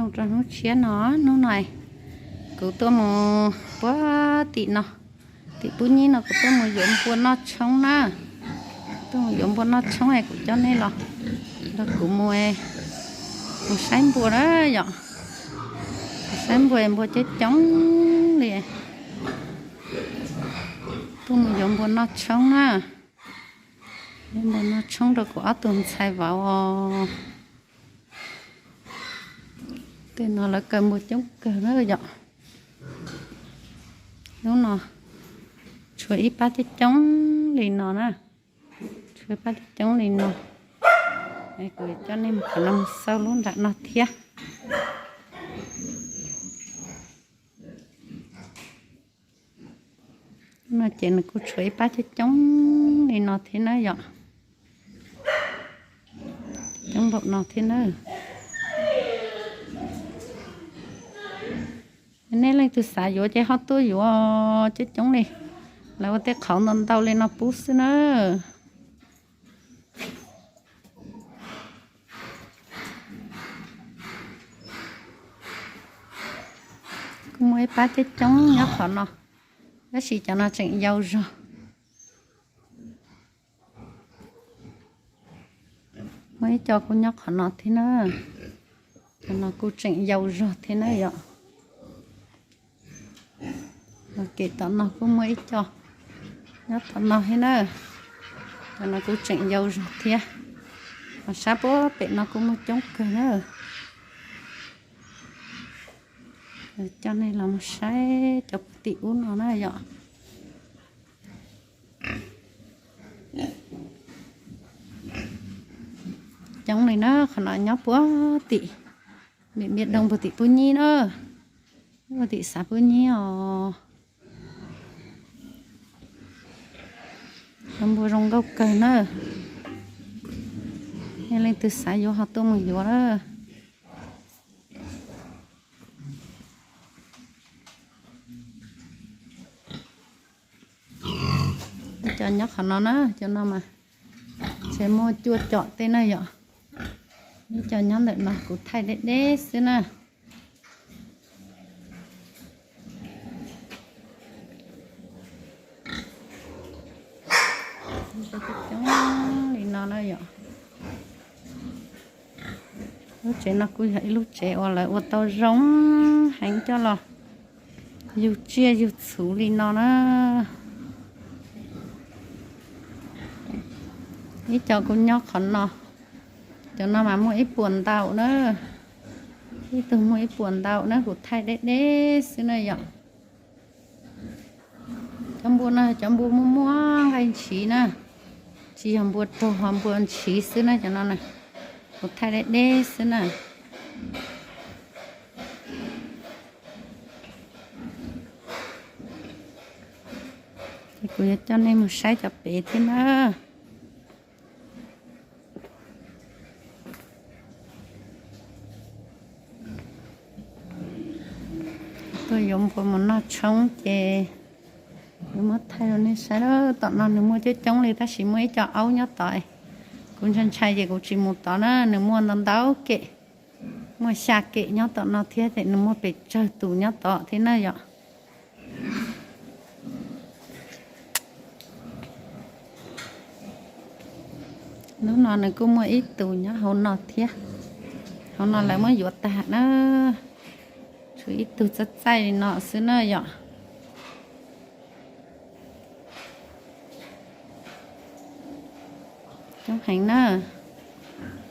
Rau hnub tshiab no, hnub no kuv tuaj mus puag tim no, tim pub nyib no kuv tuaj mus yuav npua noj tshoob na. Tuaj mus yuav npua noj tshoob es kuv coj nej los nrog kuv mus, mus saib npua na yom. Mus saib npua, npua coob coob li. Tuaj mus yuav npua noj tshoob na. Yuav npua noj tshoob rau kuv ob tug ntxhais vauv os. Tej no lawv kaw npua coob kawg na yom. Hnub no tshuav ib pab coob coob li no na. Tshuav ib pab coob coob li no. Kuv coj nej mus qhov no mus xauj lub nram no thiab. No ces nws kuj tshuav ib pab coob coob li no thiab na yom. Coob npaum no thiab na. Nej leej twg xav yuav ces ho tuaj yuav coob coob li. Lawv ua tej qhauv ntau ntau li no pub xwb na. Kuj muaj ib pab coob coob nyob qhov no, tab sis cov no tseem yau zog. Muaj ib co kuj nyob qhov no thiab na. Cov no kuj tseem yau zog thiab na yom. Los kem tom no kuj muaj ib co nyob tom no thiab na. Cov no kuj tseem yau zog thiab. Ho sab puag pem no kuj muaj coob kawg na. Coj nej los mus saib cov puag tim ub no na yom. Coob li na, qhov no nyob puag tim, npim npiaj doo puag tim pub nyib na, puag tim xav pub nyib os. Cov npua zoo nkauj kawg na. Nej leej twg xav yuav ho tuaj mus yuav na. Ib co nyob qhov no na, cov no mas tseem muaj cuaj com tej na yom. Ib co nyob ntawm no kuv thaij deb deb xwb na. Coob li no na yom. Lub tsev no kuj yog ib lub tsev uas lawv ua tau zoo heev coj los yug tsiaj yug txhuv li no na. Ib co kuj nyob qhov no. Cov no mas muaj ib puas ntau na. Ib tug muaj ib puas ntau na, kuv thaij deb deb xwb na yom. Cov npua no cov npua muaj muaj nqaij ntshiv na, tsis yog npua rog, ho npua ntshiv xwb na cov no na. Kuv thaij deb deb xwb na. Ces kuv yuav coj nej mus saib cov pem thiab na. Tuaj yuav npua mus noj tshoob ces yuav muab thaij rau nej saib. Tom no nws muaj coob coob li tab sis muaj ib co aub nyob tod. Kuv ntshai ntshai ces kuv tsis mus tod na, nws muaj ntau ntau kem. Muaj xya kem nyob tom no thiab ces nws muaj pes tsawg tus nyob tod thiab na yom. Hnub no nws kuj muaj ib tug nyob hauv no thiab. Hauv no lawv muab yuav tag na. Tshuav ib tug txaij txaij li no xwb na yom. Coob heev na.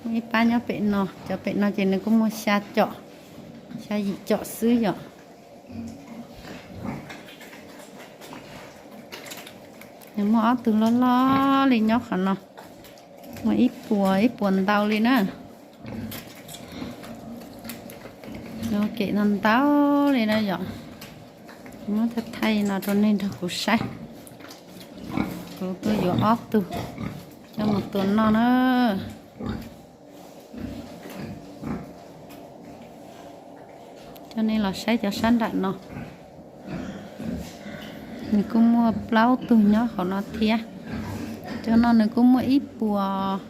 Muaj ib pab nyob pem no, cov pem no ces nws kuj muaj xya com, xya yim com xwb yom. Nws muaj ob tug loj loj li nyob qhov no, muaj ib puas ib puas ntau li na. Nws ua kem ntau ntau li na yom. Muab thaij thaij no rau nej nrog kuv saib. Kuv tuaj yuav ob tug coj mus tua noj na. Coj nej los saib cov sab nram no. Nws kuj muaj plaub tug nyob hauv no thiab. Cov no nws kuj muaj ib puas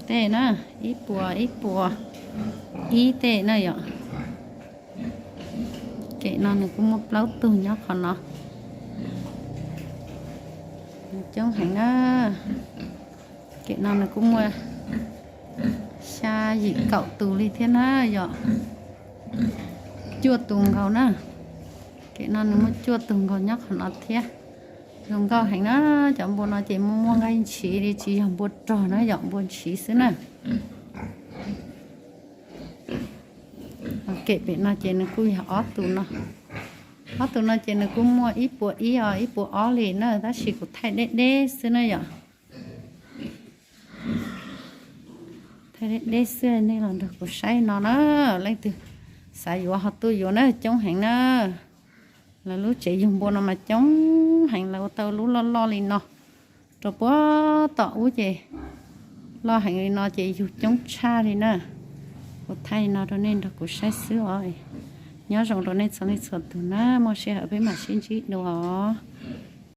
tej na, ib puas ib puas ib tej na yom. Kem no nws kuj muaj plaub tug nyob qhov no. Coob heev na. Kem no nws kuj muaj xya yim kaum tus li thiab na yom. Cuaj tus nkaus na. Kem no nws muaj cuaj tus nkaus nyob qhov no thiab. Zoo nkauj heev na. Cov npua no ces muaj muaj nqaij ntshiv li, tsis yog npua rog na yom, npua ntshiv xwb na. Kem pem no ces nws kuj yog ob tug no. Ob tug no ces nws kuj muaj ib puas ib os, ib puas ob li na, tab sis kuv thaij deb deb xwb na yom. Thaij deb deb xwb, nej los nrog kuv saib no na. Leej twg xav yuav ho tuaj yuav na, coob heev na. Lawv lub tsev yug npua no mas coob heev, lawv ua tau lub loj loj li no rau puag tom ub ces loj heev li no ces yug coob tshaj li na. Kuv thaij no rau nej nrog kuv saib xwb os. Nyob zoo rau nej txhua leej txhua tus na, muaj sij hawm peb mam sib ntsib dua os.